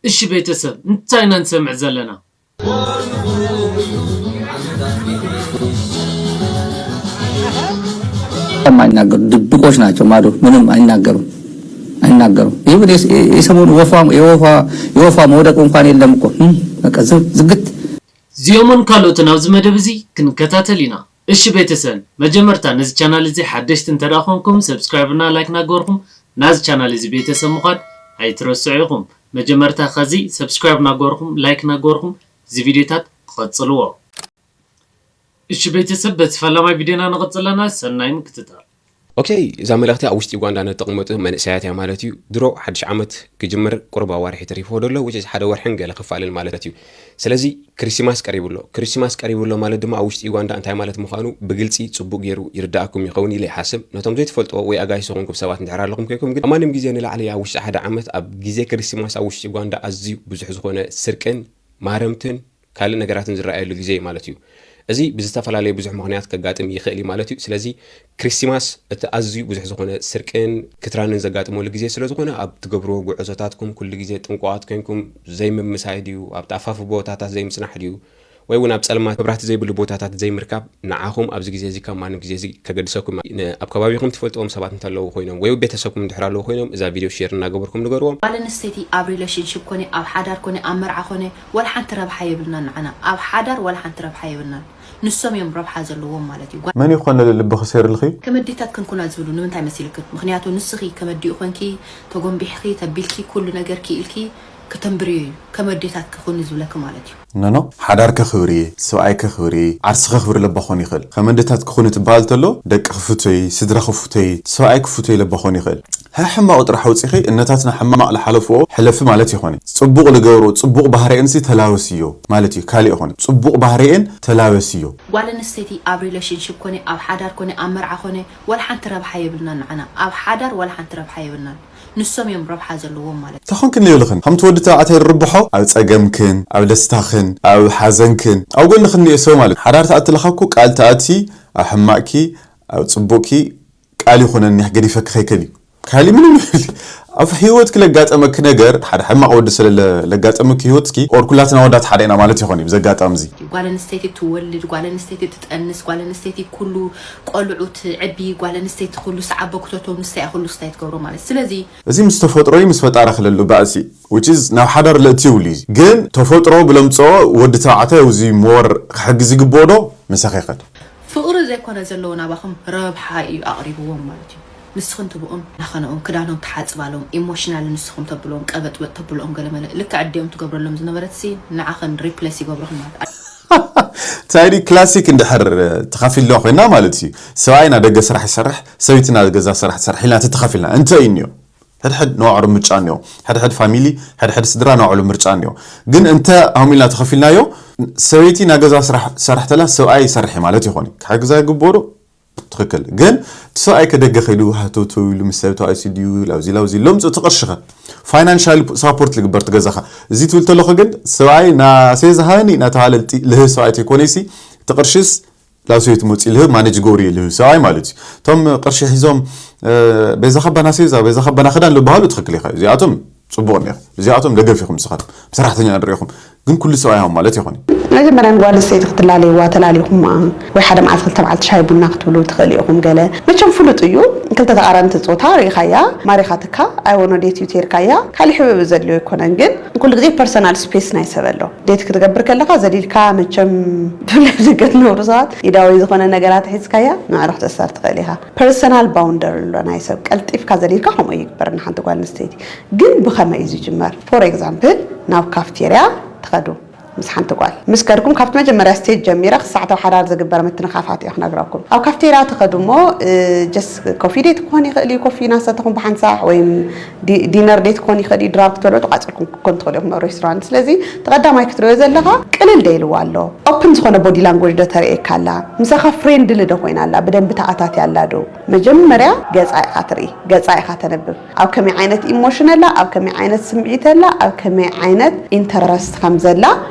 እሺ ቤተሰብ እንታይ ኢና ንሰምዕ ዘለና? የማይናገሩ ድብቆች ናቸው። ማዶ ምንም አይናገሩም አይናገሩም። ይህ የሰሞኑ ወፋ የወፋ የወፋ መውደቅ እንኳን የለም እኮ። በቃ ዝግት። እዚኦምን ካልኦትን ኣብዚ መደብ እዚ ክንከታተል ኢና። እሺ ቤተሰብ መጀመርታ ነዚ ቻናል እዚ ሓደሽቲ እንተደኣ ኮንኩም subscribe እና like ናገርኩም ናዚ ቻናል እዚ ቤተሰብ ምዃን ኣይትረስዑ ኢኹም። መጀመርታ ከዚ subscribe ናገርኩም like ናገርኩም እዚ ቪዲዮታት ክቐጽልዎ። እሺ ቤተሰብ በቲ ፈላማይ ቪዲዮና ንቐጽለና ሰናይ ምክትታል። ኦኬ እዛ መልእኽቲ ኣብ ውሽጢ ዩጋንዳ ንተቐመጡ መንእሰያት እያ ማለት እዩ። ድሮ ሓድሽ ዓመት ክጅምር ቁሩብ ኣዋርሒ ተሪፍዎ ደሎ which is ሓደ ወርሕን ገለ ክፋልን ማለት እዩ። ስለዚ ክሪስማስ ቀሪቡ ኣሎ። ክሪስማስ ቀሪቡ ኣሎ ማለት ድማ ኣብ ውሽጢ ዩጋንዳ እንታይ ማለት ምዃኑ ብግልፂ ፅቡቅ ገይሩ ይርዳእኩም ይኸውን ኢለ ይሓስብ። ነቶም ዘይትፈልጥዎ ወይ ኣጋይሽ ዝኾንኩም ሰባት እንድሕር ኣለኹም ኮይንኩም ግን ኣብ ማንም ግዜ ንላዕሊ ኣብ ውሽጢ ሓደ ዓመት ኣብ ግዜ ክሪስማስ ኣብ ውሽጢ ዩጋንዳ ኣዝዩ ብዙሕ ዝኾነ ስርቅን ማረምትን ካልእ ነገራትን ዝረኣየሉ ግዜ እዩ ማለት እዩ። እዚ ብዝተፈላለየ ብዙሕ ምኽንያት ከጋጥም ይኽእል እዩ ማለት እዩ። ስለዚ ክሪስማስ እቲ ኣዝዩ ብዙሕ ዝኾነ ስርቅን ክትራንን ዘጋጥመሉ ግዜ ስለ ዝኾነ ኣብ ትገብርዎ ጉዕዞታትኩም ኩሉ ግዜ ጥንቁቓት ኮይንኩም ዘይምምሳይ ድዩ ኣብቲ ኣፋፊ ቦታታት ዘይምጽናሕ ድዩ ወይ እውን ኣብ ጸልማት መብራህቲ ዘይብሉ ቦታታት ዘይምርካብ ንዓኹም ኣብዚ ግዜ እዚ ካብ ማንም ግዜ እዚ ከገድሰኩም ኣብ ከባቢኹም ትፈልጥዎም ሰባት እንተለዉ ኮይኖም ወይ ቤተሰብኩም እንድሕር ኣለዉ ኮይኖም እዛ ቪድዮ ሼር እናገበርኩም ንገርዎም። ጓል ኣንስተይቲ ኣብ relationship ኮነ ኣብ ሓዳር ኮነ ኣብ መርዓ ኮነ ዋላ ሓንቲ ረብሓ የብልናን ንዓና ኣብ ሓዳር ዋላ ሓንቲ ረብሓ የብልናን ንሶም እዮም ረብሓ ዘለዎም ማለት እዩ። መን ይኾን ልቢ ክሴርልኺ? ከም ኣዴታት ክንኩና ዝብሉ ንምንታይ መሲልክን? ምኽንያቱ ንስኺ ከም ኣዲኡ ኮንኪ ተጎንቢሕኺ ተቢልኪ ኩሉ ነገር ክኢልኪ ክተንብርዮ እዩ ከም ኣዴታት ክኹኒ ዝብለኪ ማለት እዩ። ኖኖ ሓዳር ከኽብር እየ፣ ሰብኣይ ከኽብር እየ፣ ዓርሲ ከኽብር ለባኾን ይኽእል። ከም ኣዴታት ክኹኒ ትበሃል ተሎ ደቂ ክፍቶይ፣ ስድራ ክፍቶይ፣ ሰብኣይ ክፍቶይ ለባኾን ይኽእል። ሀ ሕማቁ ጥራሕ ኣውፂኺ እነታትና ሕማቅ ልሓለፍዎ ሕለፊ ማለት ይኮነ ፅቡቅ ልገብሮ ፅቡቅ ባህሪኤንሲ ተላበስዮ ማለት እዩ ካሊእ ይኮነ ፅቡቅ ባህሪኤን ተላበስዮ። ጓል ኣንስተይቲ ኣብ relationship ኮነ ኣብ ሓዳር ኮነ ኣብ መርዓ ኮነ ዋላ ሓንቲ ረብሓ የብልናን ንዓና ኣብ ሓዳር ዋላ ሓንቲ ረብሓ የብልናን ንሶም እዮም ረብሓ ዘለዎም ማለት እዩ። ተኾንክን ይብልኽን ከምቲ ወዲ ተባዕታይ ርብሖ ኣብ ፀገምክን ኣብ ደስታኽን ኣብ ሓዘንክን ኣብ ጎንኽን ንየ ሰው ማለት ሓዳር ተኣትለኻ እኮ ቃል ተኣቲ ኣብ ሕማቅኪ ኣብ ፅቡቅኪ ቃል ይኹነኒ ገዲፈኪ ከይከድ እዩ። ካሊ ምንም ይብል ኣብ ህይወትኪ ለጋጠመኪ ነገር ሓደ ሕማቕ ወዲ ስለ ለጋጠመኪ ህይወትኪ ኦር ኩላትና ወዳት ሓደ ኢና ማለት ይኾን እዩ ብዘጋጣሚ እዚ። ጓል ኣንስተይቲ ትወልድ፣ ጓል ኣንስተይቲ ትጠንስ፣ ጓል ኣንስተይቲ ኩሉ ቆልዑ ትዕቢ፣ ጓል ኣንስተይቲ ኩሉ ሰዓቦ ክተትቦ ንሳ እያ ኩሉ ክስታይ ትገብሮ ማለት ስለዚ። እዚ ምስ ተፈጥሮ እዩ ምስ ፈጣሪ ክለሉ ባእሲ which is ናብ ሓዳር ለእቲ የብሉ እዩ ግን ተፈጥሮ ብለምፅኦ ወዲ ተባዕታይ ኣብዚ more ክሕግዝ ይግብኦ ዶ ምሳኺ ይኸድ። ፍቕሪ ዘይኮነ ዘለዎ ናባኹም ረብሓ እዩ ኣቕሪብዎም ማለት እዩ። ንስኽን ትብኡን ናኸነኦም ክዳኖም ትሓፅባሎም ኢሞሽናል ንስኹም ተብልዎም ቀበጥበጥ ተብልኦም ገለመለ ልክዕ ኣዲኦም ትገብረሎም ዝነበረት ሲ ንዓኽን ሪፕለስ ይገብርኽን ማለት እዩ። ታይዲ ክላሲክ እንድሕር ተኻፊልና ኮይና ማለት እዩ ሰብኣይ ናደገ ስራሕ ይሰርሕ ሰበይቲ ናገዛ ስራሕ ትሰርሕ ኢልና ተተኻፊልና እንተ እዩ እኒኦ ሕድሕድ ንባዕሉ ምርጫ እኒኦ። ሕድሕድ ፋሚሊ፣ ሕድሕድ ስድራ ንባዕሉ ምርጫ እኒኦ። ግን እንተ ኣሁም ኢልና ተኸፊልናዮ፣ ሰበይቲ ናይ ገዛ ስራሕ ትሰርሕ ተላ ሰብኣይ ይሰርሕ ማለት ይኾን እዩ። ክሕግዛ ይግብኦ ዶ? ትኽክል። ግን እቲ ሰብኣይ ከደገ ከይዱ ሃተውተው ኢሉ ምስ ሰብ ተባኢሱ ድዩ ላውዚ ላውዚ ኢሉ ለምፅእ እቲ ቅርሽኸ ፋይናንሻሊ ሳፖርት ልግበር ትገዛኻ እዚ ትብል ተለኹ ግን ሰብኣይ ናሴ ዝሃኒ እናተባሃለ ልህብ ሰብኣይ ተይኮነይሲ እቲ ቅርሽስ ላብ ሰበይቲ መፂኡ ልህብ ማነጅ ገብሩ እዩ ልህብ ሰብኣይ ማለት እዩ እቶም ቅርሺ ሒዞም ቤዛ ካባና ሴዛ ቤዛ ካባና ክዳን ልበሃሉ ትኽክል ኢኻ እዚኣቶም ፅቡቕ እኒኹም እዚኣቶም ደገፍ ኢኹም ንስኻትኩም ብሰራሕተኛ ንሪኢኹም ግን ኩሉ ሰብኣይ ሃም ማለት ይኾን እዩ መጀመርያ ንጓል ኣንስተይቲ ክትላለይዋ ተላሊኹማ ወይ ሓደ መዓልቲ ክልተ መዓልቲ ሻሂ ቡና ክትብሉ ትኽእሉ ኢኹም ገለ መቸም ፍሉጥ እዩ ክልተ ተቓራኒ ትፅወታ ርኢኻያ ማሪኻትካ ኣይወኖ ዴት እዩ ተይርካያ ካሊእ ሕብእብእ ዘድልዮ ኣይኮነን ግን ኩሉ ግዜ ፐርሰናል ስፔስ ናይ ሰብ ኣሎ ዴት ክትገብር ከለኻ ዘሊልካ መቸም ብፍላይ ደገ ትነብሩ ሰባት ኢዳዊ ዝኾነ ነገራት ሒዝካያ ንዕሮ ክተእሰር ትኽእል ኢኻ personal boundary ኣሎ ናይ ሰብ ቀልጢፍካ ዘሊልካ ከምኡ ይግበር ንሓንቲ ጓል ኣንስተይቲ ግን ብኸመይ እዩ ዝጅመር for example ናብ cafeteria ትኸዱ ምስ ሓንቲ ጓል ምስ ከድኩም ካብቲ መጀመርያ stage ጀሚረ ክሳዕ ተው ሓዳር ዝግበር ምትንኻፋት እየ ክነግረኩም ኣብ cafeteria ትኸዱ እሞ just coffee date ክኾን ይኽእል እዩ coffee ናሰተኹም ብሓንሳሕ ወይም dinner date ክኾን ይኽእል እዩ ድራር ክትበልዑ ተቋፂርኩም ክትኮኑ ትኽእሉ ኢኹም ኣብ restaurant ስለዚ እቲ ቀዳማይ ክትሪኦ ዘለኻ ቅልል ዶ ኢልዋ ኣሎ open ዝኾነ body language ዶ ተርእየካ ኣላ ምሳኻ friendly ዶ ኮይና ኣላ ብደንቢ ተኣታትያ ኣላ ዶ መጀመርያ ገፃ ኢኻ ትርኢ ገፃ ኢኻ ተንብብ ኣብ ከመይ ዓይነት emotion ኣላ ኣብ ከመይ ዓይነት ስምዒት ኣላ ኣብ ከመይ ዓይነት interest ከም ዘላ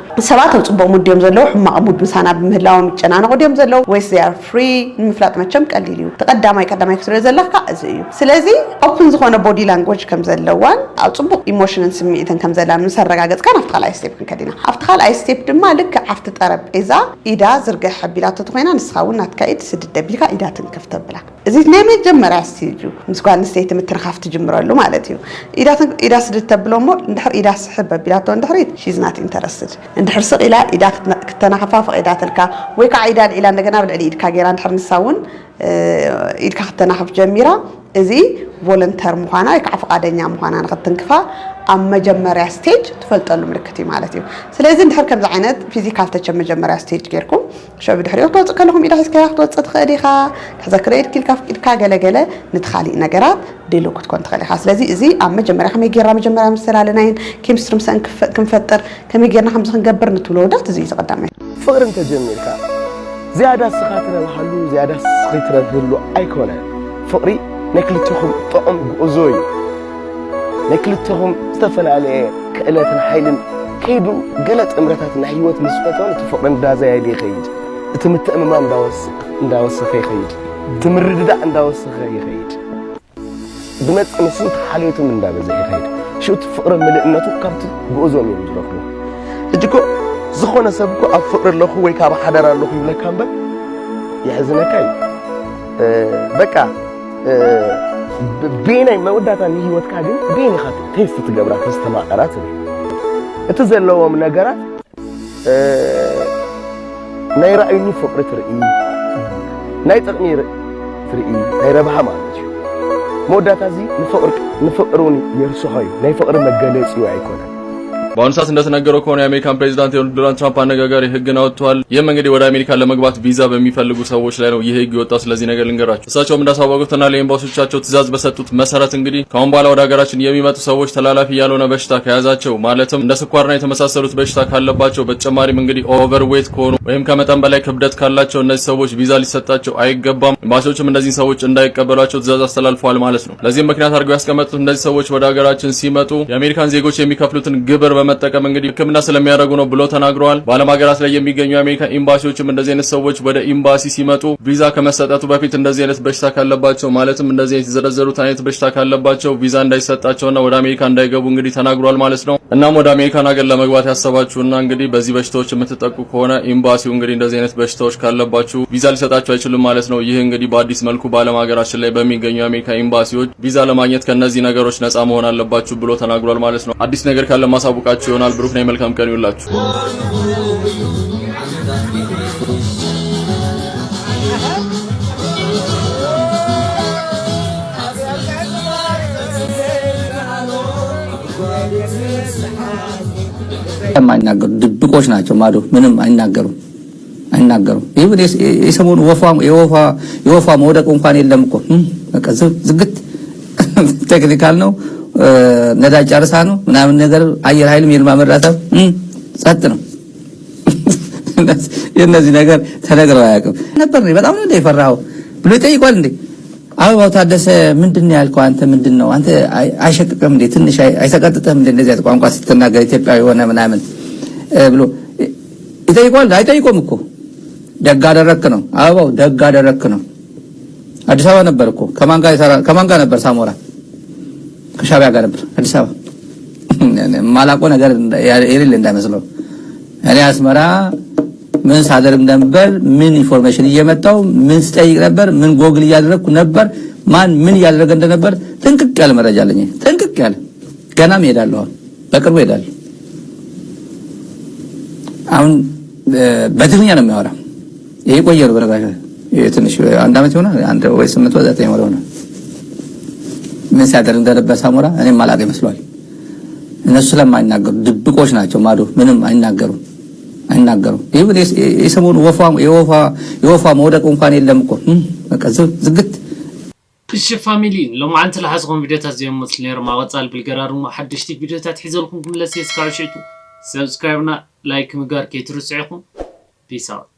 ሰባት ኣብ ፅቡቕ mood ድዮም ዘለዉ ሕማቕ mood ምሳና ብምህላዎም ይጨናነቑ ድዮም ዘለዉ ወይስ they are free ንምፍላጥ መቸም ቀሊል እዩ ቀዳማይ ቀዳማይ ክትሪኦ ዘለካ እዚ እዩ። ስለዚ ኦፕን ዝኾነ ቦዲ ላንጉጅ ከም ዘለዋን ኣብ ጽቡቕ ኢሞሽንን ስምዒትን ከም ዘላን ምስ ኣረጋገጽካ ናብቲ ካልኣይ ስቴፕ ክንከድ ኢና። ኣብቲ ካልኣይ ስቴፕ ድማ ልክዕ ኣብቲ ጠረጴዛ ኢዳ ዝርግሕ ኣቢላቶ ተኾይና ንስኻ እውን ናትካ ኢድ ስድድ ኣቢልካ ኢዳ ትንክፍ ተብላ። እዚ ናይ መጀመርያ ስቴጅ እዩ። ምስ ጓል ኣንስተይቲ ምትንኻፍ ትጅምረሉ ማለት እዩ። ኢዳ ትን- ኢዳ ስድድ ተብሎ እሞ እንድሕር ኢዳ ስሕብ ኣቢላቶ እንድሕሪት she's not interested። እንድሕር ስቕ ኢላ ኢዳ ክትነ- ክተናኽፋ ፈቒዳትልካ ወይ ከዓ ኢዳ ኣልዒላ እንደገና ኣብ ልዕሊ ኢድካ ገይራ እንድሕር ንሳ እውን ኢድካ ክተናኽፍ ጀሚራ፣ እዚ ቮለንተር ምዃና ወይ ከዓ ፍቓደኛ ምዃና ንክትንክፋ ኣብ መጀመርያ ስቴጅ ትፈልጠሉ ምልክት እዩ ማለት እዩ። ስለዚ እንድሕር ከምዚ ዓይነት ፊዚካል ተች ኣብ መጀመርያ ስቴጅ ጌርኩም ሽዑ ብድሕሪኡ ክትወፅእ ከለኹም ኢዳ ሒዝካያ ክትወፅእ ትኽእል ኢኻ። ክትዘክር ኢድኪ ኢልካ ኣፍቂድካ ገለገለ ነቲ ካሊእ ነገራት ድልው ክትኮን ትኽእል ኢኻ። ስለዚ እዚ ኣብ መጀመርያ ከመይ ጌርና መጀመርያ ምስ ሰላለናይን ኬሚስትሪ ምስአን ክንፈጥር ከመይ ጌርና ከምዚ ክንገብር ንትብሎ ውዳት እዚ እዩ ዝቐዳመ። ፍቕሪ እንተጀሚርካ ዝያዳ ስኻ ትረብሃሉ ዝያዳ ስኺ ትረብህሉ ኣይኮነን። ፍቕሪ ናይ ክልቴኹም ጥዑም ጉዕዞ እዩ። ናይ ክልቴኹም ዝተፈላለየ ክእለትን ሓይልን ከይዱ ገለ ጥምረታት ናይ ህይወት ምስ ፈተኑ እቲ ፍቕሪ እንዳዘያየደ ይኸይድ። እቲ ምትእምማን እንዳወሰኸ ይኸይድ። እቲ ምርድዳእ እንዳወሰኸ ይኸይድ። ብመጠን ንሱ እቲ ሓልዮት እውን እንዳበዝሐ ይኸይድ። ሽዑ እቲ ፍቕሪ ምልእነቱ ካብቲ ጉዕዞኦም እዮም ዝረኽቡ። ሕጂ እኮ ዝኾነ ሰብ እኮ ኣብ ፍቕሪ ኣለኹ ወይ ከዓ ኣብ ሓዳር ኣለኹ ይብለካ እምበር የሕዝነካ እዩ። በቃ ብየናይ መወዳእታ ንህይወትካ ግን ብየን ኢኻ ቴስት ትገብራ ተስተማቐራ ትብል። እቲ ዘለዎም ነገራት ናይ ራእይኒ ፍቕሪ ትርኢ፣ ናይ ጥቕሚ ትርኢ፣ ናይ ረብሓ ማለት እዩ። መወዳእታ እዚ ንፍቕሪ እውን የርስሖ እዩ። ናይ ፍቕሪ መገለፂኡ ኣይኮነን። በአሁኑ ሰዓት እንደተነገረው ከሆነ የአሜሪካን ፕሬዚዳንት የሆኑት ዶናልድ ትራምፕ አነጋጋሪ ህግን አውጥተዋል። ይህም እንግዲህ ወደ አሜሪካ ለመግባት ቪዛ በሚፈልጉ ሰዎች ላይ ነው ይህ ህግ የወጣው። ስለዚህ ነገር ልንገራችሁ። እሳቸውም እንዳሳወቁትና ለኤምባሲዎቻቸው ትእዛዝ በሰጡት መሰረት እንግዲህ ከአሁን በኋላ ወደ ሀገራችን የሚመጡ ሰዎች ተላላፊ ያልሆነ በሽታ ከያዛቸው ማለትም እንደ ስኳርና የተመሳሰሉት በሽታ ካለባቸው በተጨማሪም እንግዲህ ኦቨር ዌት ከሆኑ ወይም ከመጠን በላይ ክብደት ካላቸው እነዚህ ሰዎች ቪዛ ሊሰጣቸው አይገባም። ኤምባሲዎችም እነዚህን ሰዎች እንዳይቀበሏቸው ትእዛዝ አስተላልፈዋል ማለት ነው። ለዚህም ምክንያት አድርገው ያስቀመጡት እነዚህ ሰዎች ወደ ሀገራችን ሲመጡ የአሜሪካን ዜጎች የሚከፍሉትን ግብር በመጠቀም እንግዲህ ሕክምና ስለሚያደርጉ ነው ብሎ ተናግረዋል። በዓለም ሀገራት ላይ የሚገኙ የአሜሪካ ኤምባሲዎችም እንደዚህ አይነት ሰዎች ወደ ኤምባሲ ሲመጡ ቪዛ ከመሰጠቱ በፊት እንደዚህ አይነት በሽታ ካለባቸው ማለትም እንደዚህ አይነት የተዘረዘሩት አይነት በሽታ ካለባቸው ቪዛ እንዳይሰጣቸውና ወደ አሜሪካ እንዳይገቡ እንግዲህ ተናግሯል ማለት ነው። እናም ወደ አሜሪካን ሀገር ለመግባት ያሰባችሁና እንግዲህ በዚህ በሽታዎች የምትጠቁ ከሆነ ኤምባሲው እንግዲህ እንደዚህ አይነት በሽታዎች ካለባችሁ ቪዛ ሊሰጣችሁ አይችልም ማለት ነው። ይህ እንግዲህ በአዲስ መልኩ በዓለም ሀገራችን ላይ በሚገኙ የአሜሪካ ኤምባሲዎች ቪዛ ለማግኘት ከእነዚህ ነገሮች ነፃ መሆን አለባችሁ ብሎ ተናግሯል ማለት ነው። አዲስ ነገር ካለ ማሳውቃችሁ ይሆናል። ብሩክ ነኝ። መልካም ቀን ይሁንላችሁ። የማይናገሩ ድብቆች ናቸው። ማዶ ምንም አይናገሩም አይናገሩም። ይህ የሰሞኑ ወፏ የወፏ የወፏ መውደቅ እንኳን የለም እኮ እም፣ በቃ ዝግ- ዝግት ቴክኒካል ነው። እ፣ ነዳጅ ጨርሳ ነው ምናምን ነገር አየር ኃይልም የልማ መራታ እም፣ ጸጥ ነው። የእነዚህ ነገር ተነግረው አያውቅም ነበር። እኔ በጣም ነው እንደ የፈራኸው ብሎ ይጠይቋል እንዴ። አበባው ታደሰ ምንድን ነው ያልከው አንተ? ምንድን ነው አንተ አይ- አይሸቅቅም እንዴ? ትንሽ አይ- አይሰቀጥጥህም እንዴ? እንደዚህ አይነት ቋንቋ ስትናገር ኢትዮጵያዊ የሆነ ምናምን እ፣ ብሎ ይጠይቋል። አይጠይቆም እኮ ደግ አደረክ ነው አበባው፣ ደግ አደረክ ነው። አዲስ አበባ ነበር እኮ ከማን ጋር ይሰራ? ከማን ጋር ነበር ሳሞራ? ከሻቢያ ጋር ነበር አዲስ አበባ። ማላቆ ነገር እንዳ- የሌለ እንዳይመስለው። እኔ አስመራ ምን ሳደርግ ነበር? ምን ኢንፎርሜሽን እየመጣው ምን ስጠይቅ ነበር? ምን ጎግል እያደረግኩ ነበር? ማን ምን እያደረገ እንደነበር ጥንቅቅ ያለ መረጃ አለኝ። ጥንቅቅ ያለ ገናም እሄዳለሁ። አሁን በቅርቡ እሄዳለሁ። አሁን እ፣ በትግርኛ ነው የሚያወራ። ይሄ ቆየ ነው በነገራችን። ይሄ ትንሽ አንድ አመት ይሆናል። አንድ ወይ ስምንት ወይ ዘጠኝ ወር ሆነ። ምን ሲያደርግ እንደነበር ሳሞራ እኔም ማላቅ ይመስሏል። እነሱ ስለማይናገሩ ድብቆች ናቸው። ማዶ ምንም አይናገሩም አይናገሩም። ይህ የሰሞኑ ወፏ የወፏ የወፏ መውደቅ እንኳን የለም እኮ እም፣ በቃ ዝግ- ዝግት እሺ ፋሚሊ፣ ሎማዓንቲ ዝሓዝኹም ቪድዮታት እዚኦም መፅኡ ነይሮም። ኣብ ቀፃሊ ብልገራርሙ ሓደሽቲ ቪድዮታት ሒዘልኩም ክምለስ እየ። እስካብ ሽዕቱ ሰብስክራይብና ላይክ ምግባር ከይትርስዑ ኢኹም። ፒስ ኣውት።